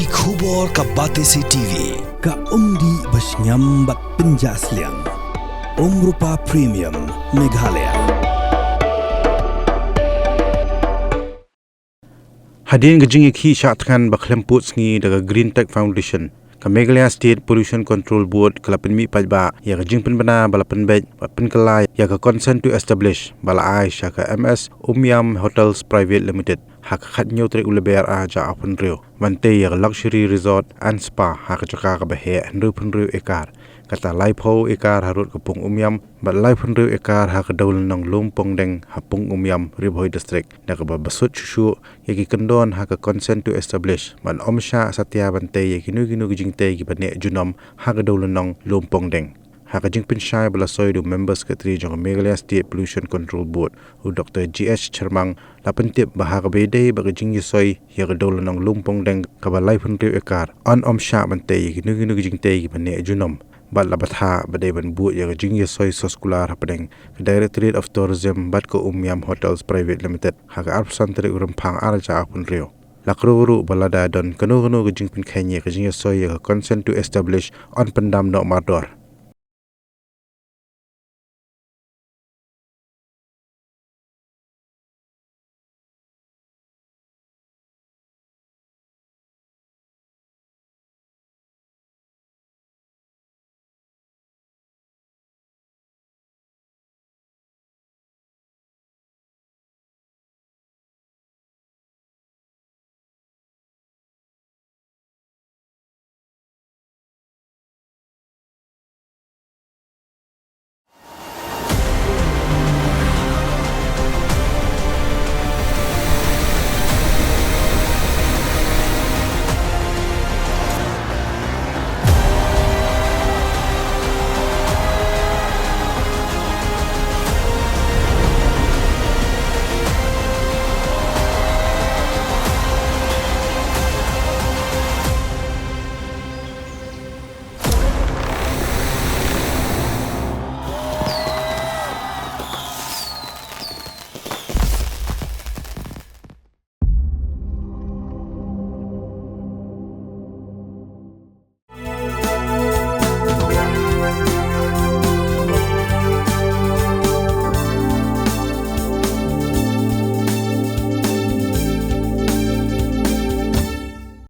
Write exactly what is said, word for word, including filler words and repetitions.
Ki khubor ka Batesi T V, ka umdih ba shngiam bad pynjah sliang. Umrupa Premium, Meghalaya. Hadien ka jingïakhih shah thngan ba khlem pud sngi da ka Green Tech Foundation, ka Meghalaya State Pollution Control Board ka la pynmih paidbah ïa ka jingpynbna ba la pynbeit bad pynkylla ïa ka Consent to Establish ba la ai sha ka M S Umiam Hotels Private Limited ha ka khathynñiew tarik u Lber ar hajar arphew hynriew, ban tei ïa ka Luxury Resort and Spa ha ka jaka kaba heh hynriewphew hynriew ekar, kata laiphew ekar harud ka Pung Umiam bad laiphew hynriew ekar ha ka Dewlynnong Lumpongdeng ha Pung Umiam, Ri Bhoi District, da kaba basut shuh shuh ïa ki kyndon ha ka Consent to Establish ban ym shah satia ban tei ïa kino kino ki jingtei kiba neh junom ha ka Dewlynnong Lumpongdeng. Ha ka jingpynshai ba la soi da u Member Secretary jong ka Meghalaya State Pollution Control Board, u Doktor G H Chyrmang, la pyntip ba ha kaba ïadei bad ka jingïasoi ïa ka Dewlynnong Lumpongdeng kaba laiphew hynriew ekar, yn ym shah ban tei ïa kino kino ki jingtei kiba neh junom. Bad la bthah ba dei ban bud ïa ka jingïasoi soskular hapdeng ka Directorate of Tourism bad ka Umiam Hotels Private Limited ha ka arphew san tarik u Rymphang ar hajar arphew hynriew. La kyrkhu ruh ba lada don kano kano ka jingpynkheiñ ïa ka jingïasoi ïa ka Consent to Establish, yn pyndam noh mardor.